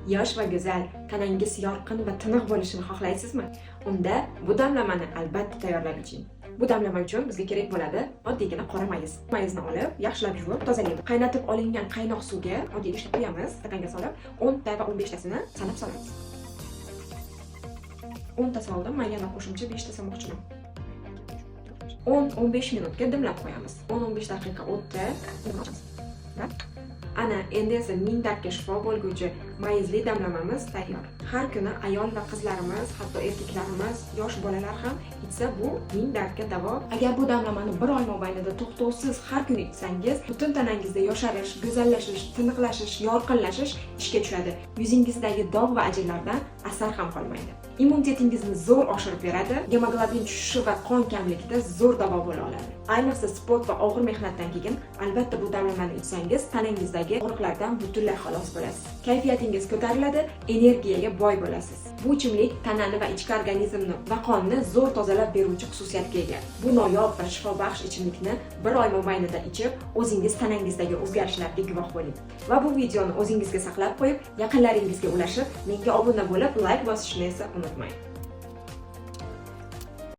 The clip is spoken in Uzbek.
Yosh va go'zal, tanangiz yorqin va tiniq bo'lishini xohlaysizmi? Unda bu damlamani albatta tayyorlab iching. Bu damlama uchun bizga kerak bo'ladi oddiygina qora mayiz. Mayizni olib, yaxshilab yuvib, tozalaymiz. Qaynatib olingan qaynoq suvga oddiy idishga quyamiz, stakanga solib, 10 ta va 15 tasini sanab solamiz. 10 ta soldim, men yana qo'shimcha 5 ta solmoqchiman. 10-15 minutga dimlab qo'yamiz. 10-15 daqiqa o'tdi. Ana, endi esa ming dardga shifo bo'lguvchi mayizli damlamamiz tayyor. Har kuni ayol va qizlarimiz, hatto erkaklarimiz, yosh bolalar ham ichsa, bu ming dardga davo. Agar bu damlamani bir oy mobaynida to'xtovsiz har kuni ichsangiz, butun tanangizda yosharish, go'zallashish, tiniqlashish, yorqinlashish ishga tushadi. Yuzingizdagi dog' va ajinlardan asar ham qolmaydi. Immunitetingizni zo'r oshirib beradi, gemoglobin tushishi va qon kamlikda zo'r davo bo'la oladi. Ayniqsa sport va og'ir mehnatdan keyin albatta bu damlamani ichsangiz, tanangizdagi og'riqlardan butunlay xalos bo'lasiz. Kayfiyatingiz ko'tariladi, energiyaga boy bo'lasiz. Bu ichimlik tanani va ichki organizmni va qonni zo'r tozalab beruvchi xususiyatga ega. Bu noyob va shifobaxsh ichimlikni bir oy mobaynida ichib, o'zingiz tanangizdagi o'zgarishlarga guvoh bo'ling. Va bu videoni o'zingizga saqlab qo'yib, yaqinlaringizga ulashib, menga obuna bo'lib, layk bosishni esa unutmang.